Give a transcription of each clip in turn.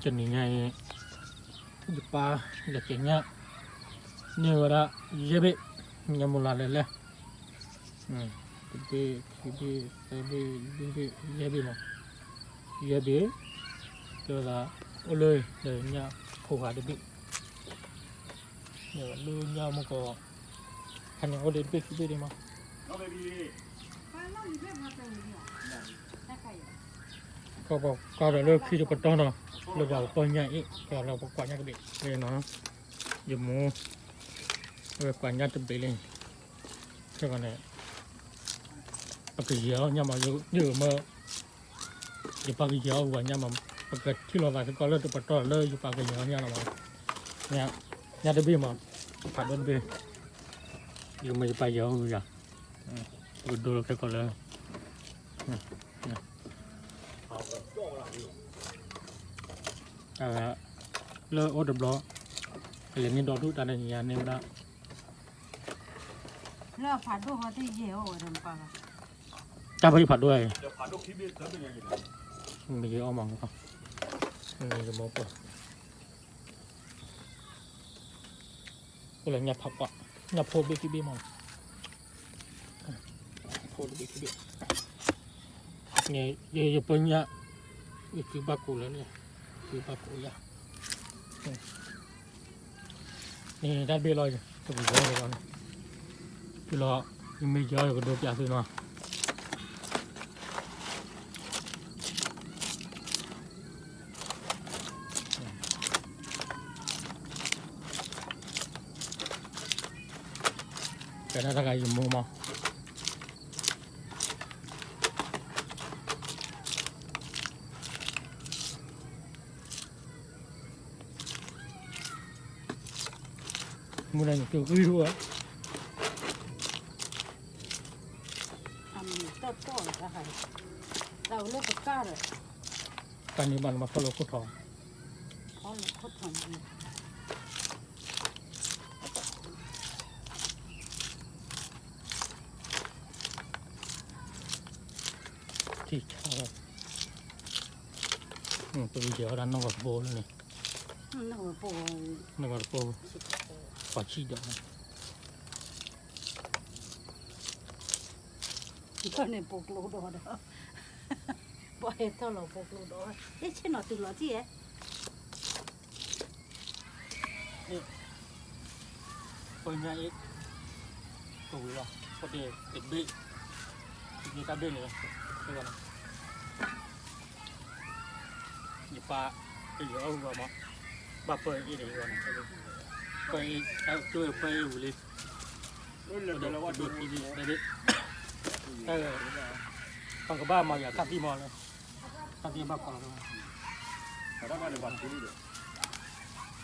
တနံၤညါအံၤ ယပၢ်လဲၤက့ၤညၣ်န့ၢ်ဝဲဒၣ် ယဲၢ်ဘ့ၣ်, ညၣ်မိၢ်လၢ်လဲၤလဲၣ်, တဘ့ၣ်ခံဘ့ၣ်သၢဘ့ၣ်လွံၢ်ဘ့ၣ်ယဲၢ်ဘ့ၣ်မး, ယဲၢ်ဘ့ၣ်, တဲဝဲဒၣ် အိၣ်လၢညၣ်ဖိဂၤတဘ့ၣ်, လၢညၣ်မုၢ်ကီး ခါန့ၣ်အိၣ်ဒံးတဘ့ၣ်ခံဘ့ၣ်ဒံးမး ကီၢ်ပှၤကါဒီးလၢခံတပတီၢ်နီၤ, လၢပှၤကပီၢ်ညၣ်အ့ၣ် ကလီၤပကွၢ်ညၣ်တဘ့ၣ်လံနီၤ, ယမိၢ် ဝဲကွၢ်ညၣ်တဘ့ၣ်လံ, ခဲကီးန့ၣ် ပကယဲၤအီၣ်ညၣ်မး, ယမ့ၢ် ယပၢ်ကယဲၤအီၣ်ဝဲညၣ်မး, ပကထံၣ်လိာ်သးခဲကီးလၢတပတီၢ်လၢယပၢ်ကယဲၤအီၣ်ညၣ်လီၤမး, ညၣ်တဘ့ၣ်မး, ဖးဒိၣ်တဘ့ၣ်, ယမ့ၢ်ယပၢ်ယဲၤအီၣ်ဝဲယၤ, ပကဒိလီၤခဲကီးလၢ လၢအိၣ်တဘျီ ကလဲၤန့ၢ်ဒီဒူၣ်တၢ်န့ၣ်ညါန့ၢ်ဝဲဒၣ် လၢဖးဒိၣ်ဟီသ့ၣ်ယဲၢ်အိၣ်ဝဲဒီးမပၢ်ဘၣ်, တၢ်ဖဲယဖးဒိၣ်အံၤ မ့ၢ်ယဲၢ်အီၣ်မး, မ့ၢ်ယမိၢ်ပၢ် အိၣ်လၢညၣ်ဖးပှၢ်, ညၣ်ဖိတဘ့ၣ်ခံဘ့ၣ်မး, ဖိတဘ့ၣ်ခံဘ့ၣ်, ယပၢ်ညၣ်, ယကုဘၣ်ကိးလၢန့ၣ်, ကုဘၣ်ကိးယၤ, န့ၣ်တၢ်တဘ့ၣ်လီၤ, တပူၤဃီန့ၣ်, တုၤလီၤ, ယမ့ၢ်ယဲၢ်အီၣ်ယကဒိပျးသုနီၤ ကဲဒၣ်တၢ်ဂၤယမိၢ်မး, မုၢ်နၤယကဂံၢ်ဝဲ, အမံၤတီၢ်တီၢ်လီၤ, တၢ်ဝဲလၢပကၢ်ဒီး, ကၢ်န့ၣ်ဘၣ်နမၤဖီၣ်လၢခိၣ်ထီၣ်, ဖီၣ်လၢခိၣ်ထီၣ်န့ၣ် ထံၣ်ဆါလီၤ, ပကယဲၤဝဲဒၣ်နီၢ်ဂီၤတဘိလၢန့ၣ်, နီၢ်ဂီၤတဘိ, ပှၤဆံးဒီး, ယထီၣ်န့ၣ်ပိာ်ကျိဒီးဒီး, ပှၤဟဲထီၣ်လီၤပိာ်ကျိဒီး, ဟဲဆ့ၣ်နီၤတုၤလီၤထံၣ်ဧါ ပၢ်ညၣ်အ့ၣ်, ကဝံၤလီၤ, ပတဲတဘ့ၣ်, ယတၢ်ဘ့ၣ်န့ၣ်, ယပၢ်, ကယဲၤအီၣ်ဝဲမး, ဘၣ်ပၢ်အ့ၣ်ဒီးယဂီၢ်န့ၣ်, ပၢ်အ့ၣ်, ကၢ်ပၢ်အ့ၣ်ဝံၤလံ, ပတဲတဘ့ၣ်ခံဘ့ၣ်တဘ့ၣ်, ပကဘၣ်မၤယၤတၢ်သံမးလၢ, တၢ်သံဘၣ်ကီးလီၤ,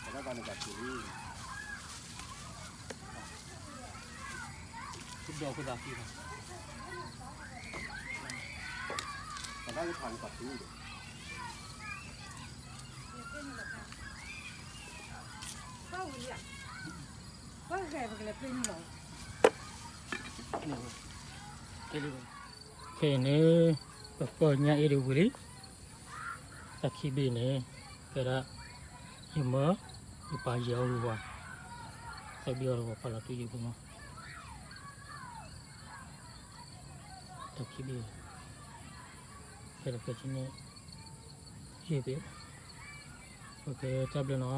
ပတၢ်ကါန့ၣ်ဘၣ်ထူလံဒီး, ပတၢ်ကါန့ၣ်ဘၣ်ထူလံ ဒီးကသးသံလီၤ, ပတၢ်ကဖးန့ၣ်ဘၣ်ထူလံဒီး, ခဲအံၤန့ၣ်, ပပၢ်ညၣ်အ့ၣ်ဒံးဝံၤလံ, တၢ်ခံဘ့ၣ်န့ၣ်, ကဲဒၣ်, ယမၢ, ယပၢ်ယဲၤအီၣ်ဝံၤဝဲ, တၢ်ဘ့ၣ်အီၤတဂီၤပာ်လီၤတူၢ်ယံၤပူၤမး တၢ်ခံဘ့ၣ်, ဖဲတဖဲဆံန့ၣ်, ယဲၢ်ဘ့ၣ်, ပကဲတၢ်ဘျုးနီၤ